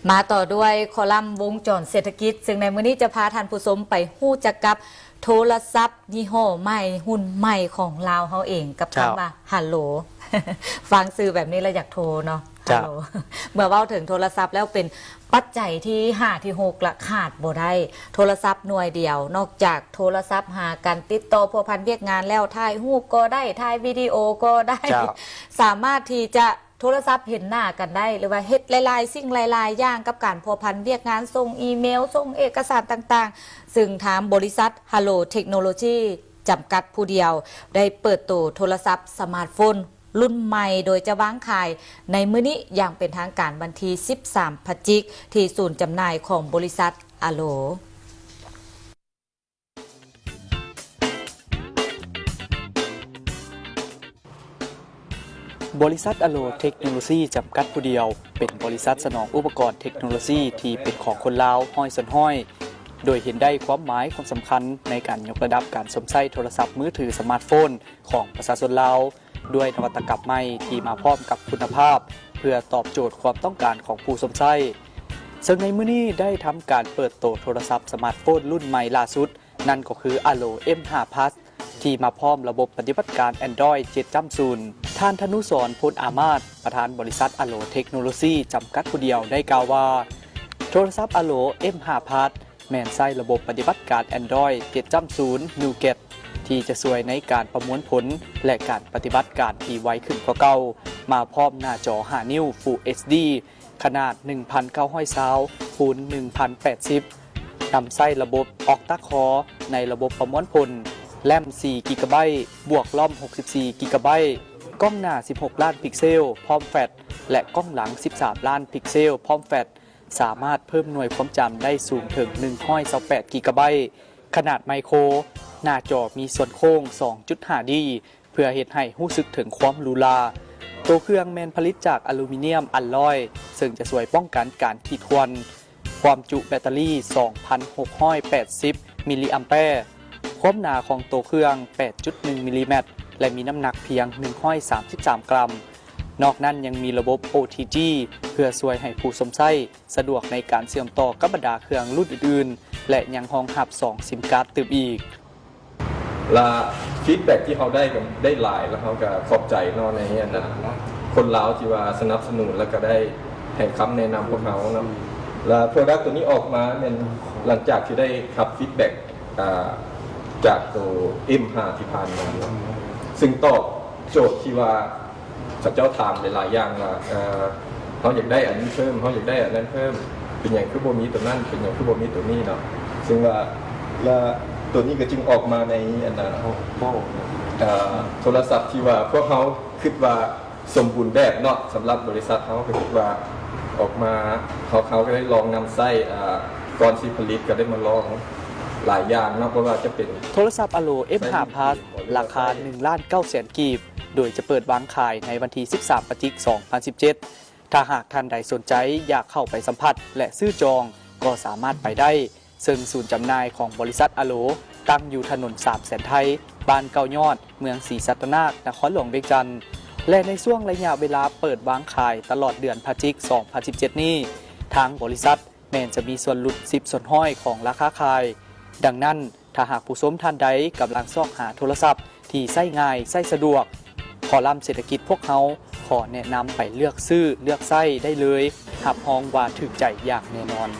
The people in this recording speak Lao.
ມາຕໍ່ດ້ວຍຄອລັມວົງຈອນເສດຖະກິດ ເຊິ່ງໃນມື້ນີ້ຈະພາທ່ານຜູ້ຊົມໄປຮູ້ຈັກກັບໂທລະສັບຍີ່ຫໍ້ໃໝ່ ຮຸ່ນໃໝ່ຂອງລາວເຮົາເອງ ກັບຄຳ ເຈົ້າ ວ່າ Hello ຟັງຊື່ແບບນີ້ແລ້ວຢາກໂທເນາະ ເຈົ້າ Hello ເມື່ອເວົ້າເຖິງໂທລະສັບແລ້ວ ເປັນປັດໄຈທີຫ້າ ທີຫົກ ລະຂາດບໍ່ໄດ້ ໂທລະສັບໜ່ວຍດຽວ ນອກຈາກໂທລະສັບຫາກັນ ຕິດຕໍ່ພົວພັນວຽກງານແລ້ວ ຖ່າຍຮູບກໍໄດ້ ຖ່າຍວິດີໂອກໍໄດ້ ເຈົ້າ ສາມາດທີ່ຈະ ໂທລະສັບເຫັນໜ້າກັນໄດ້ ຫຼືວ່າເຮັດຫຼາຍໆສິ່ງຫຼາຍໆຢ່າງກັບການພົວພັນວຽກງານ ສົ່ງອີເມວ ສົ່ງເອກະສານຕ່າງໆ ຊຶ່ງທາງບໍລິສັດ Hello Technology ຈຳກັດຜູ້ດຽວ ໄດ້ເປີດໂຕໂທລະສັບສະມາດໂຟນລຸ້ນໃໝ່ ໂດຍຈະວາງຂາຍໃນມື້ນີ້ຢ່າງເປັນທາງການວັນທີສິບສາມ ພະຈິກ ທີ່ສູນຈຳໜ່າຍຂອງບໍລິສັດ Alo. ບໍລິສັດ Alo Technology ຈຳກັດຜູ້ດຽວ ເປັນບໍລິສັດສະໜອງອຸປະກອນເທັກໂນໂລຊີທີ່ເປັນຂອງຄົນລາວຮ້ອຍສ່ວນຮ້ອຍ ໂດຍເຫັນໄດ້ຄວາມໝາຍຄວາມສຳຄັນໃນການຍົກລະດັບການຊົມໃຊ້ໂທລະສັບມືຖືສະມາດໂຟນຂອງປະຊາຊົນລາວ ດ້ວຍນະວັດຕະກັມໃໝ່ທີ່ມາພ້ອມກັບຄຸນນະພາບ ເພື່ອຕອບໂຈດຄວາມຕ້ອງການຂອງຜູ້ຊົມໃຊ້. ເຊິ່ງໃນມື້ນີ້ໄດ້ທຳການເປີດໂຕໂທລະສັບສະມາດໂຟນລຸ້ນໃໝ່ລ່າສຸດ ນັ້ນກໍຄື Alo M ຫ້າ Plus ທີ່ມາພ້ອມລະບົບປະຕິບັດການ Android ເຈັດຈຸດສູນ. ທ່ານ ທະນຸສອນ ໂພນອາມາດ ປະທານບໍລິສັດ Alo Technology ຈຳກັດຜູ້ດຽວ ໄດ້ກ່າວວ່າ ໂທລະສັບ Alo M ຫ້າ Plus ແມ່ນໃຊ້ລະບົບປະຕິບັດການ Android ເຈັດຈຸດສູນ Nougat ທີ່ຈະຊ່ວຍໃນການປະມວນຜົນ ແລະ ການປະຕິບັດການທີ່ໄວຂຶ້ນກວ່າເກົ່າ, ມາພ້ອມໜ້າຈໍຫ້ານິ້ວ Full HD ຂະໜາດໜຶ່ງພັນເກົ້າຮ້ອຍຊາວ ຄູນໜຶ່ງພັນແປດສິບ ນຳໃຊ້ລະບົບ Octa Core ໃນລະບົບປະມວນຜົນ, RAM ສີ່ກິກະໄບ ບວກ ROM ຫົກສິບສີ່ກິກະໄບ, ກ້ອງໜ້າສິບຫົກລ້ານພິກເຊວ ພ້ອມແຟລດ ແລະ ກ້ອງຫຼັງສິບສາມລ້ານພິກເຊວ ພ້ອມແຟລດ ສາມາດເພີ່ມໜ່ວຍຄວາມຈຳໄດ້ສູງເຖິງໜຶ່ງຮ້ອຍຊາວແປດກິກະໄບ, ຂະໜາດໄມໂຄ, ໜ້າຈໍມີສ່ວນໂຄ້ງສອງຈຸດຫ້າດີ ເພື່ອເຮັດໃຫ້ຮູ້ສຶກເຖິງຄວາມຫຼູຫຼາ. ໂຕເຄື່ອງແມ່ນຜະລິດຈາກອາລູມີນຽມອາລອຍ ເຊິ່ງຈະຊ່ວຍປ້ອງກັນການຂີດຂ່ວນ. ຄວາມຈຸແບັດເຕີຣີສອງພັນຫົກຮ້ອຍແປດສິບມິລລີແອມແປ, ຄວາມໜາຂອງໂຕເຄື່ອງແປດຈຸດໜຶ່ງມິລລີແມັດ ແລະ ມີນ້ຳໜັກພຽງໜຶ່ງຮ້ອຍສາມສິບສາມກຣາມ. ນອກນັ້ນຍັງມີລະບົບ ໂອທີຈີ ເພື່ອຊ່ວຍໃຫ້ຜູ້ຊົມໃຊ້ສະດວກໃນການເຊື່ອມຕໍ່ກັບບັນດາເຄື່ອງລຸ້ນອື່ນໆ ແລະ ຍັງຮອງຮັບສອງຊິມກາດຕື່ມອີກ. ລະຟີດແບັກທີ່ເຮົາໄດ້ກໍໄດ້ຫຼາຍ ລະເຮົາກໍຂອບໃຈເນາະ ໃນອັນນັ້ນ ຄົນລາວທີ່ວ່າສະໜັບສະໜູນ ລະກໍໄດ້ໃຫ້ຄຳແນະນຳພວກເຮົາເນາະ. ລະໂປຣດັກໂຕນີ້ອອກມາແມ່ນຫຼັງຈາກທີ່ໄດ້ຮັບຟີດແບັກ ອ່າ ຈາກໂຕເອັມຫ້າທີ່ຜ່ານມາເນາະ ຊຶ່ງຕອບໂຈດທີ່ວ່າ ເຂົາເຈົ້າຖາມຫຼາຍໆຢ່າງວ່າ ເອີ ເຮົາຢາກໄດ້ອັນນີ້ເພີ່ມ ເຮົາຢາກໄດ້ອັນນັ້ນເພີ່ມ ເປັນຫຍັງຄືບໍ່ມີໂຕນັ້ນ ເປັນຫຍັງຄືບໍ່ມີໂຕນີ້ເນາະ. ຊຶ່ງວ່າ ລະໂຕນີ້ກໍຈຶ່ງອອກມາໃນອັນນ່າ ໂທລະສັບທີ່ວ່າພວກເຮົາຄິດວ່າສົມບູນແບບເນາະ ສຳລັບບໍລິສັດເຮົາ ກໍຄິດວ່າອອກມາ ເຮົາ ເຮົາກໍໄດ້ລອງນຳໃຊ້ ອາ ກ່ອນຊິຜະລິດກໍໄດ້ມາລອງຫຼາຍຢ່າງເນາະ ບໍ່ວ່າຈະເປັນ ໂທລະສັບ Alo M ຫ້າ Plus ລາຄາໜຶ່ງລ້ານເກົ້າແສນກີບ ໂດຍຈະເປີດວາງຂາຍໃນວັນທີສິບສາມ ພະຈິກ ສອງພັນສິບເຈັດ. ຖ້າຫາກທ່ານໃດສົນໃຈຢາກເຂົ້າໄປສຳຜັດ ແລະ ຊື້ຈອງ ກໍສາມາດໄປໄດ້ ເຊິ່ງສູນຈຳໜ່າຍຂອງບໍລິສັດ Alo ຕັ້ງຢູ່ຖະໜົນສາມແສນໄທ, ບ້ານເກົ້າຍອດ, ເມືອງສີສັດຕະນາກ, ນະຄອນຫຼວງວຽງຈັນ ແລະ ໃນຊ່ວງໄລຍະເວລາເປີດວາງຂາຍຕະຫຼອດເດືອນພະຈິກ ສອງພັນສິບເຈັດນີ້ ທາງບໍລິສັດ ແມ່ນຈະມີສ່ວນຫຼຸດສິບສ່ວນຮ້ອຍຂອງລາຄາຂາຍ. ດັ່ງນັ້ນ, ຖ້າຫາກຜູ້ຊົມທ່ານໃດກຳລັງຊອກຫາໂທລະສັບທີ່ໃຊ້ງ່າຍ, ໃຊ້ສະດວກ, ຄອລັມເສດຖະກິດພວກເຮົາຂໍແນະນຳໄປເລືອກຊື້, ເລືອກໃຊ້ໄດ້ເລີຍ, ຮັບຮອງວ່າຖືກໃຈຢ່າງແນ່ນອນ.